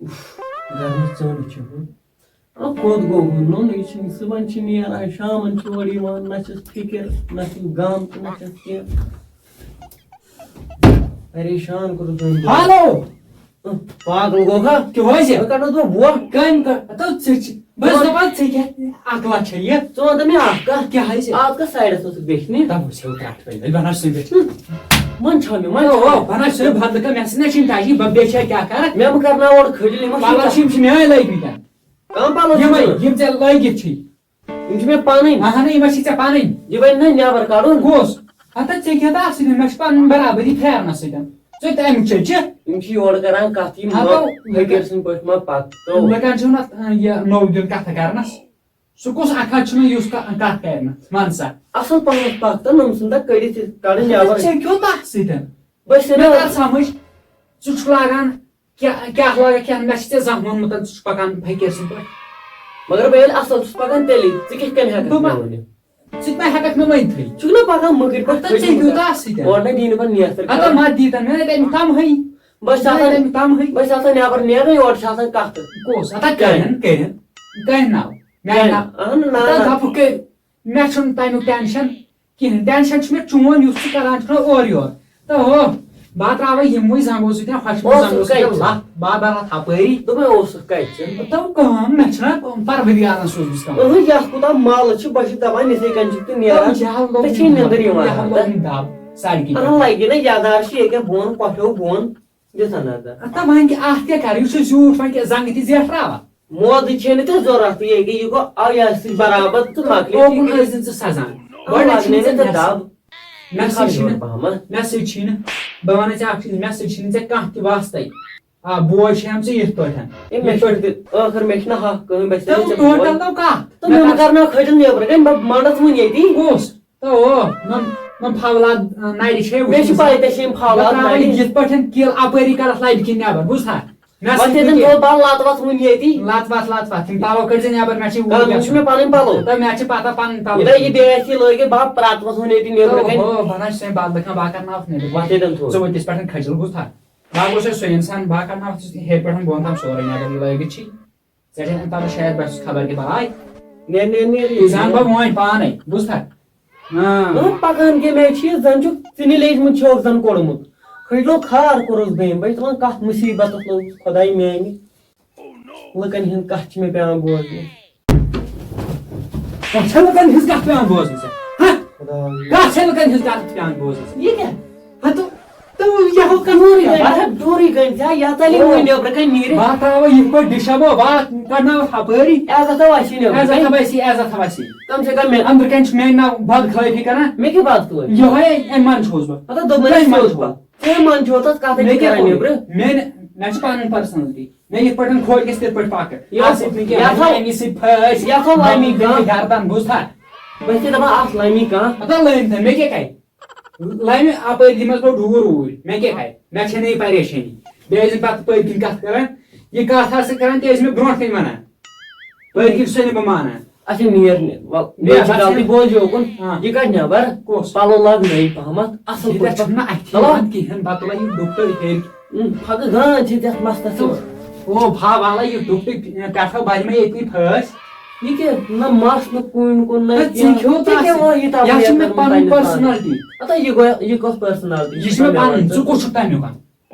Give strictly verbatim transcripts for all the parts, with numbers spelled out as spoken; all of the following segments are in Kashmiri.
گرمس ژٲنٛڈ چھِ ہُہ۔ آ، کوٚت گوٚو ہُہ نوٚن؟ یہِ چھُنہٕ صُبحن چھِ نیران، شامن چھِ اورٕ یِوان، نہ چھَس فِکر، نہ چھُس غم تہٕ نہ چھَس کینٛہہ۔ پریشان کوٚرُس زَن بہٕ۔ ہالو! پاگل گوٚوکھا؟ کیٛاہ حظ یہِ؟ بہٕ کَڑٕ بہٕ وۄٹھ۔ کَمہِ کَ-، ہَتو ژےٚ چھِ-، بہٕ چھُس دَپان ژےٚ کیٛاہ اَکلا چھےٚ یہِ؟ ژٕ وَن تہٕ مےٚ اَکھ کَتھ۔ کیٛاہ حظ یہِ؟ آز کَس سایڈَس اوسُکھ بیٚچھنہِ؟ تَوَے چھَو ترٛٹھ وۄنۍ، وۄنۍ بَناو ژٕ بیٚچھ۔ وۄنۍ چھَو مےٚ، وۄنۍ او، چھَو او، مےٚ۔ بَناو ژٕ بدلہٕ کانٛہہ، مےٚ سۭتۍ نہ چھِنہٕ ٹَچی، بہٕ بیٚچھِ ہا کیٛاہ کَرَکھ؟ مےٚ مہٕ کَر نہ اورٕ کھٔجِل، یِمَن پَلو چھِ یِم چھِ میٛٲنۍ لٲگمٕتۍ۔ کَم پَلو چھِ یِمَے، ژٕ؟ یِم ژےٚ لٲگِتھ چھِی۔ یِم چھِ مےٚ پَنٕنۍ۔ اَہَنہٕ، یِمَے چھِ ژےٚ پَنٕنۍ۔ یہِ بَنہِ نہ نٮ۪بَر کَڑُن۔ کُس؟ ہَتہ ژےٚ کیٛاہ تہٕ اَتھ سۭتۍ؟ مےٚ چھِ پَنٕنۍ برابری پھیرنَس سۭتۍ۔ ژٕ تہِ اَمہِ چیٚچہِ۔ یِم چھِ یورٕ کَران کَتھ، یِم ہَتو، مۄ-، فقیٖر سٕنٛدۍ پٲٹھۍ ما پَتھ تو۔ لُکَن چھُنہٕ اَتھ، یہِ نوٚو دیُن کَتھٕ کَرنَس۔ سُہ کُس اَکھ ہَتھ چھُنہٕ یُس کَ-، کَتھ کَرِ نہٕ؟ وَن سا۔ اَصٕل پَہمَتھ پَکھ تہٕ نوٚم سُنٛد تہٕ کٔڑِتھ یہِ کَڑُن نٮ۪بَر۔ ژےٚ کیٛاہ تہٕ اَتھ سۭتۍ؟ بہٕ چھُس مےٚ نہ کَر سَمٕجھ، ژٕ چھُکھ لاگان کیٛاہ، کیٛاہ لاگکھ کھٮ۪ن؟ مےٚ چھِ ژےٚ زانٛہہ ووٚنمُت، ژٕ چھُکھ پَکان فقیٖر سٕنٛدۍ پٲٹھۍ۔ مگر بہٕ ییٚلہِ اَصٕل چھُس پَکان، تیٚلی۔ ژٕ کِتھ کٔنۍ ہٮ۪کَکھ بہٕ مےٚ ما-، ؤنِتھ؟ ژٕ تہِ ما ہٮ۪کَکھ مےٚ ؤنۍتھٕے؟ چھُکھ نہ پَکان مٔکٕرۍ پٲٹھۍ، اَدٕ ژٕ کھٔٹۍ کیٛاہ مٔکٕرۍ۔ تیوٗتاہ اَتھ سۭتۍ؟ اورٕ نہ دِیہِ نہٕ پَتہٕ نیتھٕر اَدٕ کَرُن۔ ما دی تَن مےٚ تَمہِ کَمہٕے۔ بہٕ چھُس مےٚ آسان، تَمہِ کَمہٕے۔ بہٕ چھُس آسان نٮ۪بَر نیران، یورٕ چھِ آسان کَتھٕ۔ کُس؟ اَدٕ کَرٮ۪ن، کَرٮ۪ن۔ کَرِ ناو۔ میٛانہِ ناو۔ اَہَن نہ۔ اَدٕ دَپُکھ کٔرۍ۔ مےٚ چھُنہٕ تَمیُک ٹٮ۪نشَن۔ کِہیٖنۍ۔ ٹٮ۪نشَن چھُ مےٚ چون، یُس ژٕ کَران چھُکھ نہ اورٕ یورٕ۔ تہٕ ہو، بہٕ ہا ترٛاوَے یِموٕے زنٛگو سۭتۍ، ہۄچھِ منٛز اوس زنٛگو سۭتۍ کَتہِ؟ لَتھ، بہٕ ہا بَرٕ اَتھ ہَپٲری۔ دوٚپمَے اوسُکھ کَتہِ ژٕ؟ تو کٲم، مےٚ چھُنہ پَروَردِگارَن سوٗزمٕژ کٲم۔ اَہَن، یَتھ کوٗتاہ مَل چھُ، بہٕ چھُس دَپان، یِتھَے کٔنۍ چھُکھ ژٕ نیران، یَہَن لوٚگ ژےٚ چھے نِندٕر یِوان یَہَن اَتھ، لوٚگ دَب سڑکہِ اَہَن، پٮ۪ٹھ۔ لَگہِ نہ یَدار چھِ ییٚکیٛاہ بۄن، کۄٹھیو بۄن۔ دِژ نظر۔ ہتا وۄنۍ کیٛاہ، اَتھ کیٛاہ کَرٕ؟ یہِ چھُ زیوٗٹھ، وۄنۍ کیٛاہ زنٛگہٕ تہِ زیٹھراوان؟ مودٕچ چھے نہٕ تہِ ضوٚرَتھ، یہِ ییٚکیٛاہ یہِ گوٚو آو یَتھ سۭتۍ برابر تہٕ مۄکلے۔ اوکُن ٲسۍ زِ ژٕ سَزان۔ اَوا، گۄڈٕنٮ۪تھ لَگنے چھِنہٕ نہٕ ژےٚ مےٚ دَب۔ سۭتۍ، مےٚ سۭتۍ چھِنہٕ، پَہمَتھ۔ مےٚ سۭتۍ چھِنہٕ، بہٕ وَنَے ژےٚ اَکھ چیٖز، مےٚ سۭتۍ چھِنہٕ ژےٚ کانٛہہ تہِ واسطَے۔ آ، بوے چھِ ہٮ۪م ژٕ یِتھ پٲٹھۍ۔ ہے، مےٚ چھُ تہِ ٲخٕر مےٚ چھِنہٕ حق کٕہٕنۍ، بَس تہٕ ژےٚ ٹوٹل بوے۔ تو کَتھ؟ تہٕ مےٚ مےٚ مہ کَر کَرناو کھٔجِل نیٚبرٕ کَنۍ، بہٕ منٛڈَس وٕنۍ ییٚتی۔ کُس؟ تو او، نم، نم فولاد، آ، نرِ چھے بیٚیہِ چھِ وٕچھِتھ۔ پَے ژےٚ چھِ یِم فولاد بہٕ ترٛاوَے نرِ۔ یِتھ پٲٹھۍ کِل اَپٲری کَرَتھ لَبہِ کِنۍ نٮ۪بَر، بوٗزتھا؟ مےٚ وَتھ سۭتۍ ییٚتٮ۪ن یہِ تھوٚو پَلو لَتہٕ وَتھ وٕنہِ ییٚتی۔ لَتہٕ وَتھ، لَتہٕ وَتھ، یِم پَلو کٔڑۍ زِ نٮ۪بَر، مےٚ چھِ اوٗرۍ کَرُن، یِم چھِ گژھُن۔ مےٚ پَنٕنۍ پَلو۔ تہٕ مےٚ چھِ پَتہ پَنٕنۍ پَلو۔ یہِ بیٚیہِ آسہِ یہِ لٲگِتھ، بہٕ ہا پرٛتھ وَتھ وٕنہِ ییٚتی نیٚبرٕ او، کَنہِ۔ ہو، بہٕ نہ چھُس بَدلہٕ کھٮ۪وان، بہٕ ہا کَرناوَتھ نیٚبرٕ۔ وَتھ ییٚتٮ۪ن تھوٚو۔ ژٕ ؤتِس پٮ۪ٹھ کھٔجِل، بوٗزتھا؟ بہٕ ہا گوٚژھ سُہ اِنسان، بہٕ ہا کَرناوَتھ ژٕ ہیٚرِ پٮ۪ٹھ بۄن تام سورُے نٮ۪بَر، یہِ لٲگِتھ چھی۔ ژےٚ چھےٚ نہٕ پَتہ شاید بہٕ چھُس خبر کیٛاہ بَلاے۔ نیر، نیر، نیر، یہِ زَن نیر۔ بہٕ وۄنۍ پانَے، بوٗزتھا؟ ہاں۔ ہاں، پَکان کَمہِ آیہِ چھِ یہِ؟ زَن چھُکھ ژٕ نہِ لیجمٕژ چھوکھ زَن کوٚڑمُت۔ کھٔجلو کھار کوٚرُس بہٕ أمۍ۔ بہٕ چھُس دَپان کَتھ مُصیٖبتَس لوٚگُس خۄداے میٛانہِ۔ لُکَن ہِنٛز کَتھ چھِ مےٚ پٮ۪وان بوزنہِ۔ کَتھ چھےٚ لُکَن ہِنٛز کَتھ پٮ۪وان بوزنہِ ژےٚ؟ ہہ؟ خۄداے۔ کَتھ چھےٚ لُکَن ہِنٛز کَتھ پٮ۪وان بوزنہِ ژےٚ؟ یہِ کیٛاہ؟ ہَتہٕ تہٕ یہِ ہو کَتھ دوٗرٕے کَرِ۔ گٔے، اَتھ دوٗرٕے گٔے، ژےٚ یَتھ ژَلے او۔ وۄنۍ نیٚبرٕ کَنہِ نیٖرِتھ۔ بہٕ ہا ترٛاوَے یِتھ پٲٹھۍ ڈِشَہ بہٕ، بہٕ ہا کَڑناوَتھ ہَپٲری۔ عزت ہا آسی نیٚبرٕ عزت کَنہِ۔ ہا آسی، عزت ہا آسی۔ کَم سے کَم مےٚ اَنٛدرٕ کَنہِ چھُ میٛانہِ ناو بدخلٲفی کَران۔ مےٚ کیٛاہ بدخلٲفی؟ یِہوٚے اَمہِ منٛز چھُس بہٕ۔ مطلب دوٚپمَے تۄہہِ منٛز سیوٚد چھُ۔ پَتہٕ۔ ژےٚ منٛز چھُ تَتھ کَتھَے مےٚ چھِ کیٛاہ کَران کوٚرمُت؟ نیٚبرٕ۔ مےٚ نہ، مےٚ چھِ پَنٕنۍ پٔرسَنَلٹی۔ مےٚ یِتھ پٲٹھۍ کھوٚل گژھِ تِتھ پٲٹھۍ پَکہٕ۔ یَتھ، اَتھ سۭتۍ نہٕ کینٛہہ، یَتھ ہا، اَمی سۭتۍ پھٲسۍ۔ یَتھ ہا لَمی کانٛہہ۔ گردَن، بوٗزتھا؟ بہٕ چھُس دَپان اَتھ لَمی کانٛہہ۔ ہَتہ لٲمۍ تھَن، مےٚ کیٛاہ کَرِ؟ لَمہِ اَپٲرۍ دِمَس بہٕ ڈوٗر اوٗرۍ، مےٚ کیٛاہ کَرِ؟ مےٚ چھَنہٕ یہِ پریشٲنی۔ بیٚیہِ ٲسۍ زَن پَتہٕ پٔتۍ کِنۍ کَتھ کَران، یہِ کَتھ آسہٕ کَران، تہِ ٲسۍ مےٚ برونٛٹھ کَنۍ وَنان۔ پٔتۍ کِنۍ چھُسَے نہٕ بہٕ مانان۔ اچھا، نیر، نیر۔ وَل، مےٚ مےٚ چھِ بَس غلطی، یہِ بوز یوکُن۔ ہاں۔ یہِ کَتہِ نٮ۪بَر؟ کُس؟ پَلو لاگ نٔے پَہمَتھ، اَصٕل یہِ پٲٹھۍ چھُنہٕ اَتھِ چلو۔ یِوان کِہیٖنۍ، بَتہٕ لَگہِ ڈُپٹہٕ ہیٚرِ۔ اۭں، پھَکہٕ گان چھِ تَتھ مَستَس یِوان۔ او بھا، وَلہٕ یہِ ڈُپٹہٕ پٮ۪ٹھٕ بَرِ مےٚ ییٚتہِ پھٲسۍ۔ یہِ کیٛاہ؟ نہ مَس، نہ کُنہِ کُن، نہ نہ، ژٕ کینٛہہ۔ کھیوٚو ژےٚ کیٛاہ تَتھ۔ وَنہِ یہِ تَتھ یہِ ہا چھِ مےٚ پَنٕنۍ پَنٕنِس پانَس؟ پٔرسٕنَلٹی۔ ہَتہ یہِ گوٚو، یہِ کۄس پٔرسَنَلٹی؟ یہِ چھِ مےٚ پَنٕنۍ، ژٕ کُس چھُکھ تَمیُک؟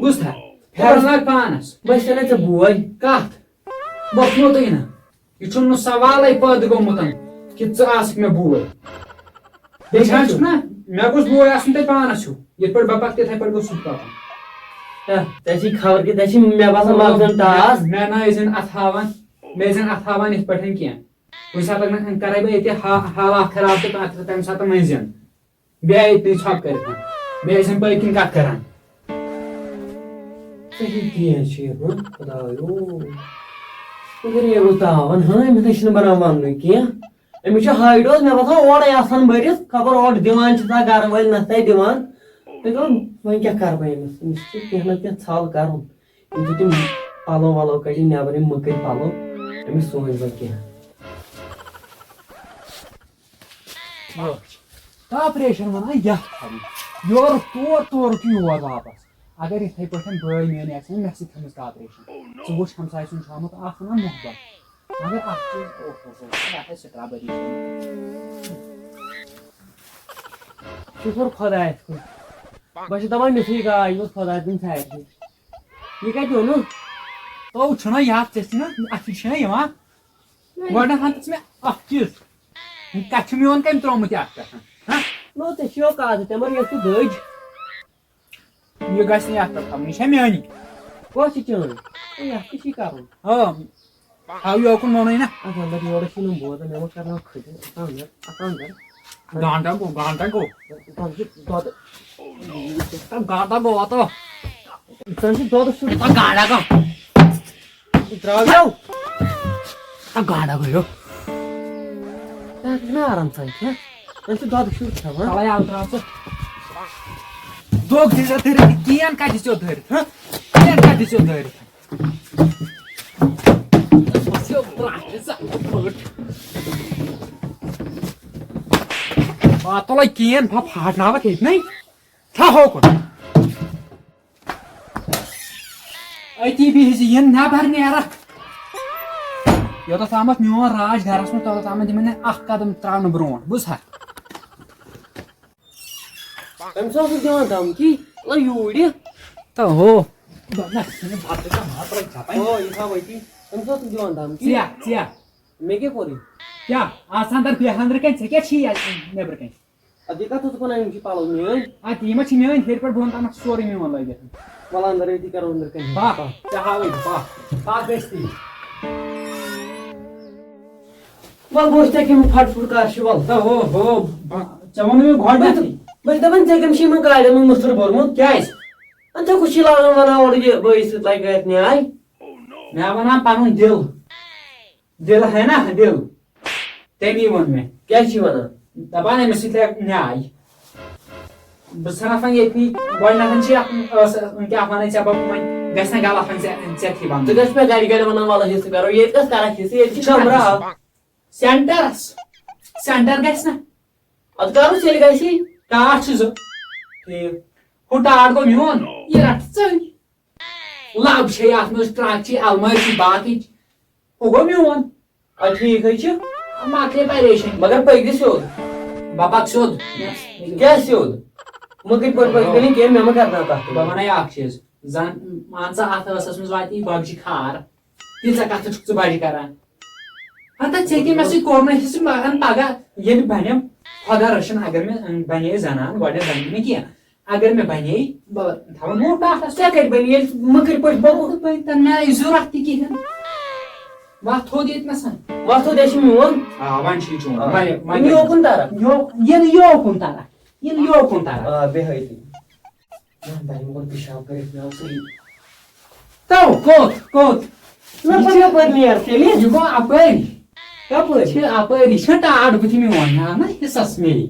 بوٗزتھا؟ پھیرن لاگ پانس۔ بہٕ چھُسے نہ ژےٚ بوے۔ کتھ؟ وۄتھنو تُہۍ نہ۔ یہِ چھُنہٕ سوالے پٲدٕ گوٚمُت کہِ ژٕ آسکھ مےٚ بوے۔ بیٚیہِ چھا چھُکھ نہ، مےٚ گوٚژھ بوے آسُن تۄہہِ پانس ہیوٗ، یِتھ پٲٹھۍ بہٕ پکہٕ تِتھے پٲٹھۍ گوٚژھ سُہ تہِ پکُن۔ ہے، ژےٚ چھی خبر کہِ ژےٚ چھی مےٚ باسان مغزن ٹاس۔ مےٚ نہ ٲسۍ زن اتھاوان، مےٚ ٲسۍ زن اتھاوان یِتھ پٲٹھۍ کینٛہہ۔ کُنہِ ساتہٕ لگہِ نہ کرے بہٕ ییٚتہِ حا-، حالات خراب تہٕ پتہٕ تمہِ ساتہٕ مٔنزۍ زن۔ بیٚیہِ آیہِ تُہۍ ژھۄپہٕ کٔرِتھ۔ بیٚیہِ ٲسۍ یِم پٔتۍ کِنۍ کَتھ کَران۔ صحیح کینٛہہ چھُ یہِ، ہُہ، خۄدایو۔ مگر یہِ گوٚو تاوَن، ہاں، أمِس نَے چھِنہٕ بَنان وَننُے کینٛہہ۔ أمِس چھُ ہاے ڈوز، مےٚ باسان، اورَے آسان بٔرِتھ، خبر اورٕ دِوان چھِ سا گَرٕ وٲلۍ نَتہٕ دِوان۔ تہٕ گوٚو، وۄنۍ کیٛاہ کَرٕ بہٕ أمِس؟ أمِس چھِ کینٛہہ نَتہٕ کینٛہہ ژھَل کَرُن۔ أمِس چھِ تِم پَلو وَلو کَڑٕنۍ نٮ۪بَر، یِم مٔکٕرۍ پَلو، أمِس سوٗنٛچ وۄنۍ کینٛہہ۔ آ، کانٛہہ پریشر وَنان یَتھ تھاوُن۔ یورُک تور، تورُک یور واپس۔ اگر یِتھَے پٲٹھۍ بٲے میٛٲنۍ آسہِ ہا، مےٚ سۭتۍ تھٲومٕژ کاپریشن۔ ژٕ وٕچھ، ہمسایہِ سُنٛد چھُ آمُت اکھ وَنان محبت، مگر اکھ چیٖز، اوہ، اوہ، اوہ، یَتھ آسہِ strawberry۔ شُکُر خۄدایَس کُن۔ بہٕ چھُس دَپان، یُتھُے گاش گوٚژھ خۄداے دیُن سارنٕے۔ یہِ کَتہِ اوٚنُتھ؟ تو چھُنہ یاد، ژےٚ چھِنہ اَتھٕ چھِنہ یِوان؟ گۄڈٕنٮ۪تھ وَن تہٕ ژٕ مےٚ اَکھ چیٖز، کَتہِ چھُ میون کَمہِ ترٛوومُت یہِ اَتھ پٮ۪ٹھ؟ ہہ؟ نو، ژےٚ چھُ یو کازٕ، ژےٚ مَر یۄس ژٕ دٔج۔ یہِ گژھِ نہٕ یَتھ پٮ۪ٹھ تھاوُن، یہِ چھےٚ میٛٲنی۔ کۄس چھِ چٲنۍ؟ ہے، یَتھ کیٛاہ چھِ کَرُن؟ آ، تھاو یوکُن وَنُے نہ۔ اَتھ اَندَر یورٕ چھُنہٕ بوزان، مےٚ ما کَرناو کھٔٹِس۔ اَتھ اَندَر، اَتھ اَندَر۔ گانٹا گوٚو، گانٹا گوٚو۔ تَتھ چھُ دۄدٕ۔ گانٹا گوٚو، واتو۔ زَن چھُ دۄدَس سیوٚد۔ گانٹا گوٚو۔ درٛاو یَو۔ گانٹا گوٚو۔ تَتھ چھُنہ آرام سان کھٮ۪تھ۔ زَن چھُ دۄدَس سیوٚد کھٮ۪وان۔ تَوَے آو درٛاو ژٕ۔ دوٚگ دِژ ژےٚ دٲرِتھ، کین کَتہِ دِژ ژےٚ دٲرِتھ، ہہ؟ کین کَتہِ دِژ ژےٚ دٲرِتھ؟ آ، تُلے کین، پھا-، پھاٹناوَکھ ییٚتہِ نَے۔ تھا ہوکُن۔ أتی بِہِزِ یِن نٮ۪بر نیرَکھ۔ یوٚتَتھ تامَتھ میون راج گَرَس منٛز، توٚتَتھ تامَتھ دِمَے نہٕ اَکھ قدم ترٛاونہٕ برونٛٹھ، بوٗزتھا؟ أمِس اوسُکھ دِوان دھمکی، مطلب یوٗرۍ یہِ۔ تہٕ ہو۔ بَنَس ژھٕنہِ بَتہٕ تہٕ مَتہٕ رَچھ ژھَپَے۔ ہو، یہِ تھاو أتی۔ أمِس اوسُکھ دِوان دھمکی۔ ژےٚ، ژےٚ۔ مےٚ کیٛاہ کوٚرُے؟ کیٛاہ؟ آسہٕ اَندَر بیٚہہ اَندرٕ کَنۍ، ژےٚ کیٛاہ چھی اَتہِ نٮ۪برٕ کَنۍ؟ اَدٕ یہِ کَتھ اوسُکھ وَنان، یِم چھِ پَلو میٛٲنۍ؟ اَدٕ یِم ہا چھِ میٛٲنۍ، ہیٚرِ پٮ۪ٹھ بۄن تامَتھ سورُے میون لٲگِتھ۔ وَلہٕ اَندَر أتی کَرو أنٛدرٕ کَنۍ۔ پَکھ، ژےٚ ہاوَے بہٕ، پَکھ، پَکھ گٔژھۍ تی۔ وَلہٕ بہٕ وٕچھٕ ژےٚ کَمہِ پھَٹہٕ پھُٹہٕ کَر چھِ، وَلہٕ۔ تہٕ ہو، ہو، بہ-، ژےٚ ووٚنُے مےٚ گۄڈٕنٮ۪تھٕے۔ بہٕ چھُس دَپان، ژےٚ کَمہِ چھِ یِمَن گاڑٮ۪ن منٛز مٕتھٕر بوٚرمُت؟ کیٛازِ؟ اَدٕ ژےٚ کُس چھِ لاگان وَنان اورٕ یہِ بٲیِس سۭتۍ لَگہِ گَرِ نیٛاے؟ مےٚ وَنان پَنُن دِل۔ دِل ہے نا دِل، تٔمی ووٚن مےٚ۔ کیٛاہ چھِ وَنان؟ دَپان أمِس سۭتۍ لَگہِ نیٛاے۔ بہٕ ژھٕنَتھ وۄنۍ ییٚتہِ نٕے، گۄڈٕنٮ۪تھ چھِ اَتھ ٲس، کیٛاہ وَنَے ژےٚ، بہٕ وۄنۍ گژھِ نہ غلط وۄنۍ ژےٚ، ژےٚ تھی وَنُن۔ ژٕ گژھِ مےٚ گَرِ گَرِ وَنان، وَلہٕ حِصہٕ کَرو، ییٚتہِ کَس کَرَکھ حِصہٕ، ییٚتہِ چھِ کَمرٕ اَکھ۔ سٮ۪نٹَرَس، سٮ۪نٹَر گژھِ نہ۔ اَدٕ کَرُس ییٚلہِ گژھِ۔ ٹاٹھ چھُ زٕ۔ ٹھیٖک۔ ہُہ ٹاٹھ گوٚو میون، یہِ رَٹھ ژٕے۔ لَب چھے اَتھ منٛز، ٹرٛک چھے، اَلمٲرۍ چھے، باقٕے چھِ۔ ہُہ گوٚو میون۔ آ، ٹھیٖک حظ چھُ۔ مۄکلے پریشٲنی۔ مگر پٔکۍ دِ سیوٚد۔ بہٕ پَکہٕ سیوٚد۔ کیٛاہ سیوٚد؟ مٔکٕرۍ پٲٹھۍ پٔکۍ نہٕ کینٛہہ، مےٚ مہ کَرناو تَتھ بہٕ پٮ۪ٹھ۔ وَنَے اَکھ چیٖز، زَن مان ژٕ اَتھ ٲسَس منٛز واتی گۄگجہِ خار۔ تیٖژاہ کَتھٕ چھُکھ ژٕ بَجہِ کَران؟ ہَتا ژےٚ کیٛاہ مےٚ سۭتۍ کوٚر نہٕ حِصہٕ، مگر پَگاہ ییٚلہِ بَنٮ۪م، خۄدا رٔچھِن، اگر مےٚ، اَن-، بَنے زَنان، گۄڈٕنٮ۪تھ بَنے نہٕ کینٛہہ۔ اگر مےٚ بَنے، بہٕ تھاوَن موٹا اَتھَس۔ ژےٚ کَتہِ بَنہِ ییٚلہِ مٔکٕرۍ پٲٹھۍ بَکُل؟ تہٕ بَنہِ تَنہٕ مےٚ آیہِ ضوٚرَتھ تہِ کِہیٖنۍ۔ وَتھ تھوٚد ییٚتہِ نَسَن۔ وَتھ تھوٚد، یہِ چھُ میون۔ آ، وۄنۍ چھُ یہِ چون۔ آ۔ وۄنۍ، وۄنۍ یہِ یوکُن تَرَکھ۔ یو-، یہِ نہٕ یوکُن تَرَکھ۔ یہِ نہٕ یوکُن تَرَکھ۔ آ، بیٚہہ أتی۔ نہ، بہٕ یِمہٕ گۄڈٕ پِشاب کٔرِتھ، مےٚ آو صحیح۔ تو، کوٚت، کوٚت؟ نہ، یہِ پَتہٕ چھِ یَپٲرۍ نیر تیٚلہِ۔ یہِ گوٚو اَپٲری۔ کَپٲرۍ؟ چھِ اَپٲری، چھِ ٹاٹھ بٕتھِ میون، نہ، نہ، حِصَس مے۔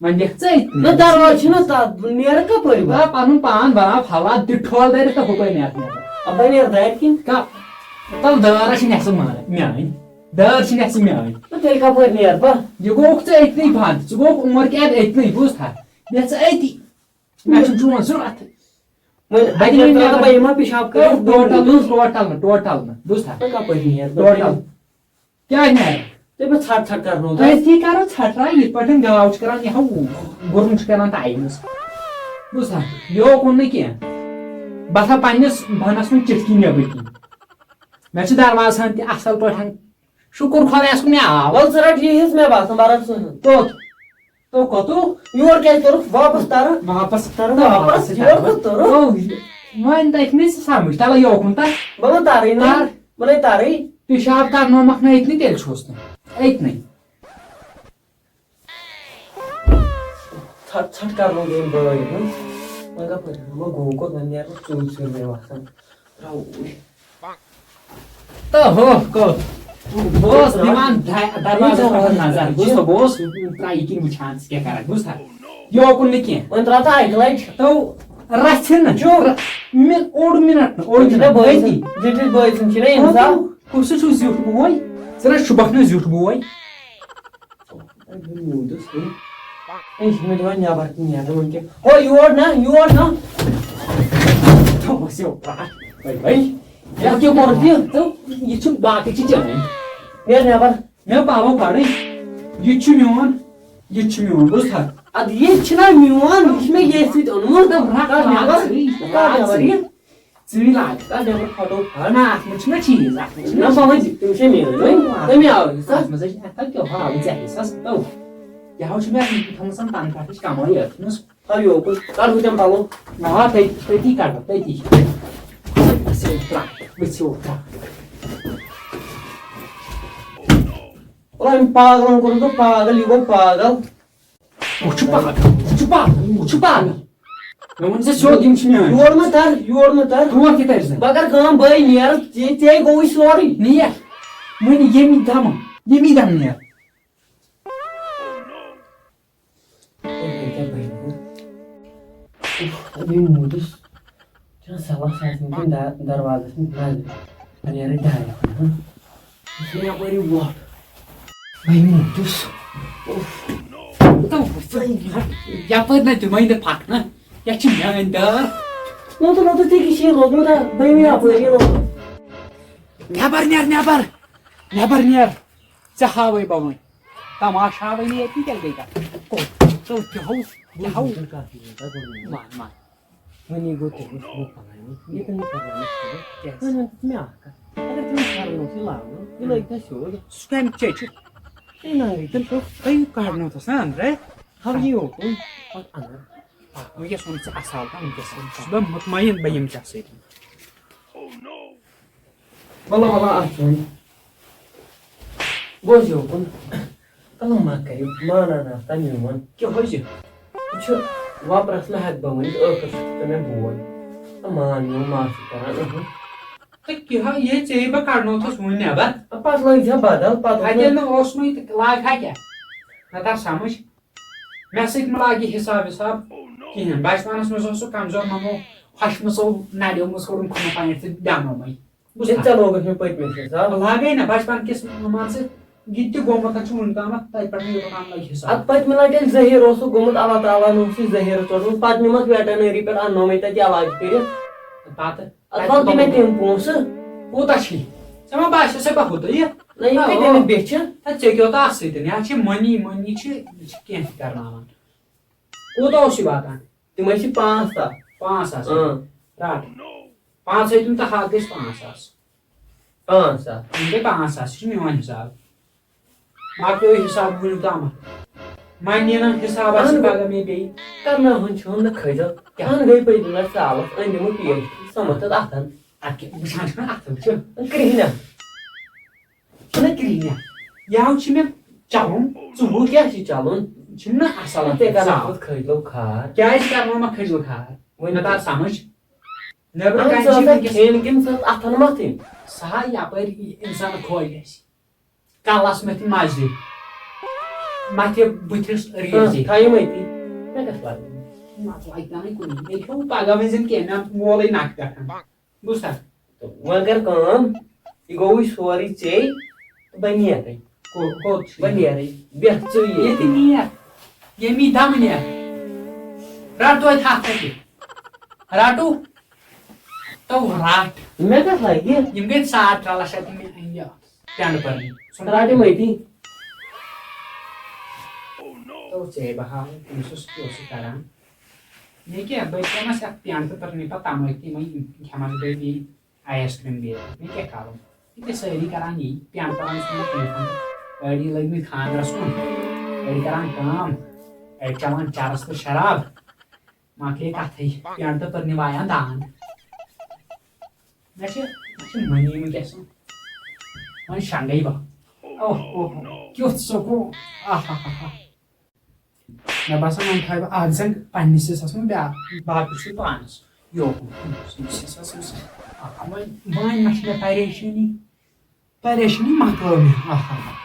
وۄنۍ بیٚہہ ژٕ أتنٕے۔ نہ، دروازٕ چھُنہ تَتھ، بہٕ نیرٕ کَپٲرۍ وۄنۍ؟ آ، پَنُن پان بَناو حالات، دِ ٹھۄل دٲرِتھ تہٕ ہُپٲرۍ نیرٕ، نیرٕ۔ اَپٲرۍ نیرٕ دارِ کِنۍ؟ کا-، تَل دٲر چھِ نٮ۪صٕف مانان، میٛٲنۍ۔ دٲر چھِ نٮ۪صٕف میٛٲنۍ۔ نہ، تیٚلہِ کَپٲرۍ نیرٕ بہٕ؟ یہِ گوٚوُکھ ژٕ أتنٕے بنٛد، ژٕ گوٚوُکھ عمر قید أتنٕے، بوٗزتھا؟ بیٚہہ ژٕ أتی۔ مےٚ چھُنہٕ چون ضوٚرَتھ۔ وۄنۍ اَتہِ اَتہِ نہٕ کیٛاہ ٹوٹل، ٹوٹل نہٕ، ٹوٹل نہٕ، ٹوٹل نہٕ، بوٗزتھا؟ وۄنۍ کَپٲرۍ نیرٕ بہٕ؟ ٹوٹل۔ کیٛاہ نیرٕ؟ تُہۍ مےٚ ژھَٹ ژھَٹ کَرنو تُہۍ۔ أسۍ تہِ کَرو ژھَٹراے، یِتھ پٲٹھۍ گاو چھِ کَران، یہِ ہا گُرُن چھُ کَران ٹایمَس۔ بوٗزتھا؟ یوکُن نہٕ کینٛہہ۔ بہٕ تھاو پنٛنِس بۄنَس منٛز چِٹکی نیٚبٕرۍ کِنۍ۔ مےٚ چھُ دروازٕ ہَن تہِ اَصٕل پٲٹھۍ۔ شُکُر خۄدایَس کُن مےٚ آو۔ وَلہٕ ژٕ رَٹ یہِ حِصہٕ مےٚ باسان، بَرَن ژٕ ہَن۔ توٚت۔ تو کوٚتُو؟ یور کیٛازِ توٚرُکھ؟ واپس تَرٕ۔ واپس تَرٕ، واپس واپس یور تَرٕ۔ کوٚت توٚرُکھ؟ تو، وۄنۍ تَتہِ مےٚ سُہ سَمٕجھ، تَلہٕ یوکُن تَر۔ بہٕ ما تَرٕے نہٕ؟ تَر۔ بہٕ نَے تَرٕے۔ پِشاب کَرنومَکھ نہٕ أتنٕے، تیٚلہِ چھُس نہٕ أتنٕے۔ ژھَٹ ژھَٹ کَرنو گٔے یِم بٲے، ہُم۔ وۄنۍ کَپٲرۍ؟ وۄنۍ گوٚو کوٚت؟ وۄنۍ نیرٕ بہٕ ژوٗرِ ژوٗرِ مےٚ باسان۔ ترٛاوو اوٗرۍ۔ تہٕ ہُہ کوٚت؟ بہٕ اوسُس دِوان دَ-، دروازَس پٮ۪ٹھ نظر۔ بوٗزتھا، بہٕ اوسُس ترٛایہِ کِنۍ وٕچھان، ژٕ کیٛاہ کَرَکھ، بوٗزتھا؟ یوکُن نہٕ کینٛہہ۔ وۄنۍ ترٛاو تہٕ اَکہِ لَٹہِ۔ تو رَژھِ نہٕ۔ جو۔ رَ-، مےٚ اوٚڑ مِنَٹ نہٕ، اوٚڑ مِنَٹ۔ بٔے سٕنٛدۍ، جِٹِس بٲے سٕنٛدۍ چھِنہ اِنسان۔ کُس چھُ زیُٹھ بوے؟ ژٕ نہ چھُکھ نہٕ زیُٹھ بوے۔ اے، بہٕ موٗدُس، ہے۔ اے، یہِ چھُ مےٚ دِوان نٮ۪بر تہِ نیرنہٕ وٕنکٮ۪ن۔ ہو، یور نہ، یور نہ۔ بس یو، پرٛاٹھ، وۄنۍ، وۄنۍ۔ یَتھ کیٛاہ کوٚرُتھ یہِ؟ ژٕ، یہِ چھُ باقٕے چھِ چٲنۍ۔ نیرٕ نٮ۪بر۔ مےٚ پاوٕ پَرٕنۍ۔ یہِ تہِ چھُ میون، یہِ تہِ چھُ میون، بوٗزتھا؟ اَدٕ یہِ چھُنہ میون، یہِ چھُ مےٚ ییٚتھۍ سۭتۍ اوٚنمُت۔ دوٚپ، رَٹھ کَر نٮ۪بر، ژٕے، کَر رَٹھ نٮ۪بر ژٕے۔ یہِ؟ ژٕے لاگ، کَر نٮ۪بر فوٹو۔ نہ، اَتھ منٛز چھُنہ چیٖز، اَتھ منٛز چھُنہ نہ، بہٕ وَنہٕ، تِم چھِ میٲنۍ۔ وۄنۍ تَمہِ آو حِصہٕ۔ اَتھ منٛز حظ چھِ، اَتھ کیٛاہ ہاو ژےٚ حِصَس؟ تو، یہِ ہاو چھُ مےٚ تھٲومٕژ تَنخواہ ہِش کَمٲے أتھۍ منٛز۔ تھاو یوکُن، کَڑ ہُتٮ۪ن پَلو۔ آ، تٔتی، تٔتی کَڑو، تٔتی۔ ؤژھِو ترٛٹھ، ؤژھِو ترٛٹھ۔ وَلہٕ، أمۍ پاگلَن کوٚرُس بہٕ پاگل، یہِ گوٚو پاگل۔ ہُہ چھُ پاگل، ہُہ چھُ پاگل، ہُہ چھُ پاگل۔ مےٚ ووٚن ژےٚ سیوٚد، یِم چھِ میٲنۍ۔ یور مہٕ تَر، یور مہٕ تَر۔ تور کیٛاہ تَرِ زَن؟ بہٕ کَرٕ کٲم، بہٕ نیرٕ، ژےٚ، ژےٚ گوٚوُے سورُے۔ نیر۔ وۄنۍ ییٚمی دَمہٕ، ییٚمی دَمہٕ نیر۔ تۄہہِ کیٛاہ بَنہِ؟ اُف، اَمے موٗدُس۔ چھَنہ سَلَس آسان کِنہٕ دا-، دروازَس منٛز نظرِ۔ پَتہٕ نیرٕ ڈاے کھنٛڈ، ہاں؟ یہِ چھُنہٕ یَپٲری وۄٹھ۔ اَمے موٗدُس۔ اُف۔ یَپٲرۍ نہ دِمَے نہٕ پھَکھ نہ۔ یَتھ چھِ میٛٲنۍ دٲر۔ نہ تہٕ، نہ تہٕ، ژےٚ کیٛاہ چھِ یہِ لوٚگمُت، ہا؟ دوٚیمہِ یَپٲرۍ یہِ لوٚگمُت۔ نٮ۪بَر نیر، نٮ۪بَر۔ نٮ۪بَر نیر۔ ژےٚ ہاوَے بہٕ وۄنۍ۔ تماشہٕ ہاوَے نہٕ ییٚتہِ، تیٚلہِ گٔے کَتھ۔ کوٚت؟ ژٕ کیٛاہ ہو؟ کیٛاہ ہو؟ بوٗزِو، ژٕ کَتھ چھِ وَنان، تَتھ گوٚو نہٕ۔ مان، مان۔ وۄنۍ یہِ گوٚو تۄہہِ اوس برونٛہہ کَنہِ وۄنۍ۔ ییٚتٮ۪ن نہٕ پَرناوُن چھُ، کیٛازِ؟ وۄنۍ وَن مےٚ اَکھ کَتھ۔ اگر تٔمِس پَرنووُے لاگُن، یہِ لٲگۍ تَس سیوٚد۔ سُہ کَمہِ چیٚچہِ؟ تٔمۍ نَنگٕے، تٔمۍ چھُ تۄہہِ کَڑنو تَس نا أنٛدرَے۔ تھاو یہِ یوکُن، پَتہٕ اَنَن۔ آ، وٕنکیٚس ووٚن ژےٚ اَصٕل تام، وٕنکیٚس چھُس بہٕ مطمعین بہٕ یِمہٕ ژےٚ سۭتۍ۔ وَلہٕ، وَلہٕ، اَتھ وَن۔ بوز یوکُن۔ کلہٕ ما کٔرِو، مانان آستا میون۔ کیٛاہ حظ یہِ؟ یہِ چھُ وۄپرَس نہ ہٮ۪کہٕ بہٕ ؤنِتھ، ٲخٕر چھُ ژٕ مےٚ بوے۔ تہٕ مان میون، معافی کران، اۭں۔ تہٕ کیٛاہ یہِ ژےٚ بہٕ کڑنوتھس وُنہِ نٮ۪بر؟ پتہٕ لٲگۍ زِ بدل، پتہٕ اَتہِ ییٚلہِ نہٕ اوسمُے تہٕ لاگہٕ ہا کیٛاہ؟ مےٚ تر سمجھ۔ مےٚ سۭتۍ مہ لاگہِ حساب وِساب کِہیٖنۍ۔ بچپنس منٛز اوس سُہ کمزور ممو، ہۄشمٕژو نریو منٛز کوٚڑُم کھُنہٕ پانٛژھ تہٕ بیٚہمومے۔ بوٗزتھا؟ ژےٚ لوگُتھ مےٚ پٔتمِس حساب۔ لاگے نہ، بچپن کِس مان ژٕ یہِ تہِ گوٚمُت چھُ وُنیُک تامَتھ، تَتہِ پٮ۪ٹھ یوٚتام لگہِ حساب۔ اتھ پٔتمہِ لٹہِ ییٚلہِ زہیٖر اوسُکھ گوٚمُت، اللہ تعالیٰ ہن اوس یہِ زہیٖر ژوٚٹمُت، پتہٕ نیوٗمَتھ ویٹرنری پٮ۪ٹھ، اننومے تتہِ علاج کٔرِتھ۔ پتہٕ؟ اتھ وَل تہِ مےٚ تِم پونٛسہٕ۔ کوٗتاہ چھی؟ ژےٚ ما باسیو سۄ بہٕ ہُتہٕ یہِ؟ نہ، یہِ نہ، کتہِ او۔ أمِس بیٚچھِ؟ تہٕ ژےٚ کیٛاہ تہٕ اَتھ سۭتۍ؟ یہِ حظ چھِ مٔنی، مٔنی چھِ، یہِ چھِ کینٛہہ تہِ کرناوان۔ کوٗتاہ اوس یہِ واتان؟ تِم حظ چھِ پانٛژھ ساس۔ پانٛژھ ساس۔ اۭں۔ رَٹ۔ پانٛژھ ہَتہِ تِم تہٕ ہَتھ گٔژھۍ پانٛژھ ساس۔ پانٛژھ ساس۔ یِم گٔے پانٛژھ ساس، یہِ چھُ میون حِساب۔ باقٕے اوس حِساب وُنیُک تامَتھ۔ وۄنۍ نِنَن حِساب آسہِ اہن۔ پَگاہ مےٚ بیٚیہِ۔ کرناوہن چھُہن نہٕ کھٔجل۔ کیٛاہ؟ اہن گٔے پٔتمہِ لَٹہِ سالَس، أنۍ دِمو پیش، سۄ مَتھ اَتھ اَتھَن۔ اَدٕ کیٛاہ، وٕچھان چھُکھ نہ اَتھَن چھُ۔ کرٛہنٮ۪ن۔ چھُنہ کرٛہنٮ۪ن۔ یَوٕ چھِ مےٚ چَلُن ژوٗر۔ کیٛاہ چھِ چَلُن؟ چھُنہ اَصٕل ژےٚ کَرناوتھ کھٔجلو کھار۔ کیٛازِ کَرناو مےٚ کھٔجلو کھار؟ وۄنۍ مےٚ تَر سَمٕجھ۔ نٮ۪برٕ اہن کَنہِ سۄ چھِ آسان وٕنکیٚس کھیٚنۍ کِنہٕ سۄ ٲس اَتھَن مَتھٕنۍ؟ سۄ ہا یَپٲرۍ یہِ اِنسان خۄش گژھِ۔ کَلَس مَتھِ مَزٕ۔ مَتھِ بٕتھِس ریٖزِ۔ ہاں، تھایِم أتی۔ مےٚ کَتھ لَگہِ؟ مَتھ لَگہِ نہٕ کُنہِ۔ مےٚ کھیوٚو پَگاہ وۄنۍ زَن کینٛہہ، مےٚ مولٕے نَکھٕ پٮ۪ٹھ۔ بوٗزتھا؟ تہٕ وۄنۍ کَر کٲم، یہِ گوٚوُے سورُے ژےٚ، تہٕ بہٕ نیرَے۔ کو-، کوٚت چھُ؟ بہٕ نیرَے۔ بیٚہہ ژٕ ییٚتہِ۔ ییٚتہِ نیر۔ ییٚمی دَمہٕ نیر۔ رَٹ توتہِ ہَتھ رۄپیہِ۔ رَٹو۔ تو رَٹ۔ مےٚ کَتھ لَگہِ؟ یِم گٔے ساڑ ترٛےٚ لَچھ رۄپیہِ مےٚ أنۍ یہِ پٮ۪نٛڈ پٔرنہِ۔ سُہ رَٹ یِم أتی۔ تو ژےٚ بہٕ ہاوٕ، تٔمِس اوس کیٛاہ اوس سُہ کَران۔ مےٚ کیٛاہ، بہٕ کَرنَس یَتھ پٮ۪نٛڈ تہٕ پٔرنہِ پَتہٕ تَمٲکۍ تِمَے کھٮ۪مَس بہٕ بیٚیہِ آیِس کرٛیٖم بیٚیہِ۔ مےٚ کیٛاہ کَرُن؟ یہِ تہِ سٲری کَران یی، پٮ۪نٛڈ پَران چھِ مےٚ کینٛہہ۔ أڑۍ لٔگۍ مٕتۍ خانٛدرَس کُن، أڑۍ کَران کٲم، أڑۍ چٮ۪وان چَرَس تہٕ شراب۔ مۄکلے کَتھٕے، پٮ۪نٛڈ تہٕ پٔرنہِ وایان دان۔ مےٚ چھِ، مےٚ چھِ مٔنی وٕنکیٚس۔ وۄنۍ شنٛگَے بہٕ۔ اوہ، اوہ، اوہ، کیُتھ سکوٗن۔ آہا۔ مےٚ باسان، وۄنۍ تھاوٕ بہٕ اَکھ زنٛگ پنٛنِس حِصَس منٛز، بیٛاکھ، باقٕے چھُ پانَس یوکُن۔ پنٛنِس حِصَس منٛز۔ آہا، وۄنۍ، وۄنۍ ما چھِ مےٚ پریشٲنی؟ پریشٲنی مۄکلٲو مےٚ۔ آہا۔